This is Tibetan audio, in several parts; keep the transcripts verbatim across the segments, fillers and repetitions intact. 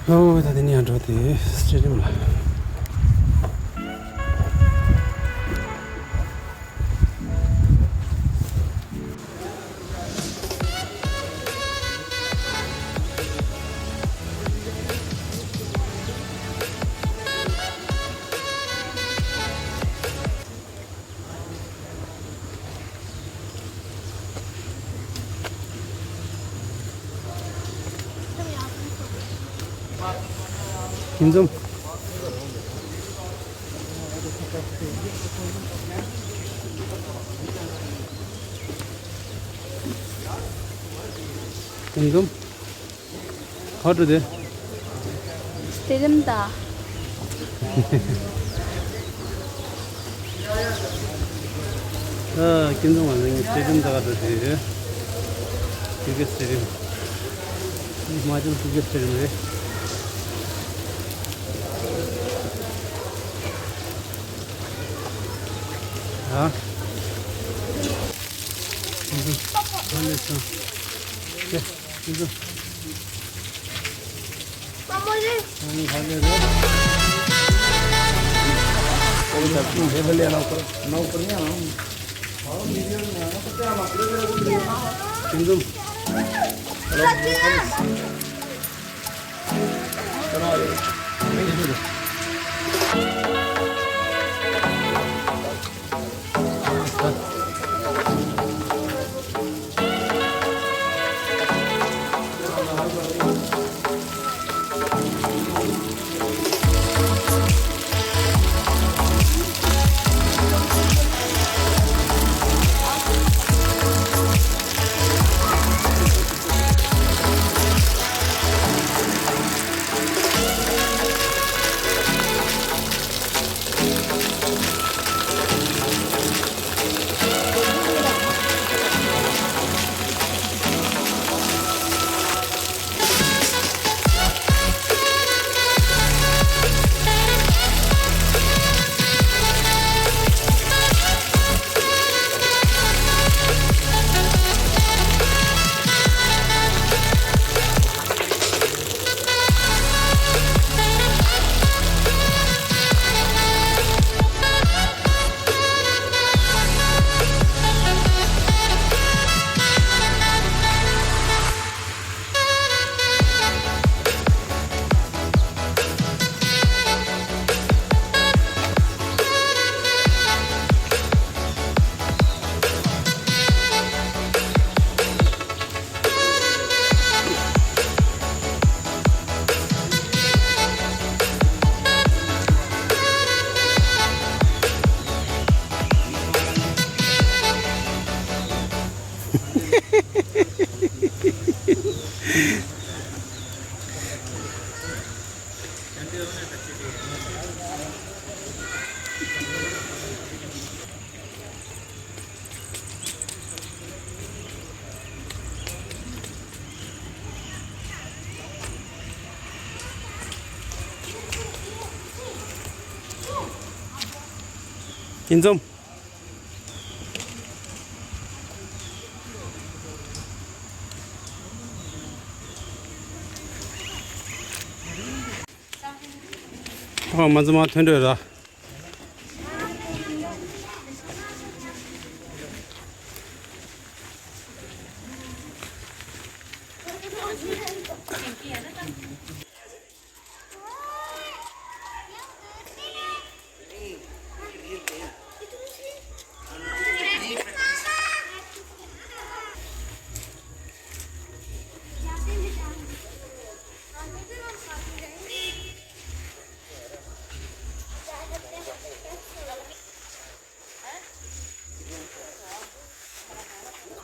ཨོ་ད་དེ་ནས་ཡང་འགྲོ་དེ་སི་ཊེ་ཌི་ཡམ་ལ། ཁྱིམ་ཚང་། ཁྱིམ་ཚང་། ག་འགྲོ་དེ། སི་ཊེ་ཌི་ཡམ་ད། ཨ། ཁྱིམ་ཚང་མ་ལ་ངས་སི་ཊེ་ཌི་ཡམ་ད་ག་འགྲོ་དེ། ཀྲི་ཀེ་ཊི་སི་ཊེ་ཌི་ཡམ། ཧི་མ་ཅལ་ཀྲི་ཀེ་ཊི་སི་ཊེ་ཌི་ཡམ་རེད། ཨ། ཁྱིམ་ཚང་། ཨ་ལེ་སོང་། ཁྱིམ་ཚང་། ཁྱིམ་ཚང་། ཨ། མ་འཛོམས་མ་ཐོན་འགྲོ་ར།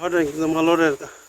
ཁ་དྲན་གྱི་མ་ལོ་རེད།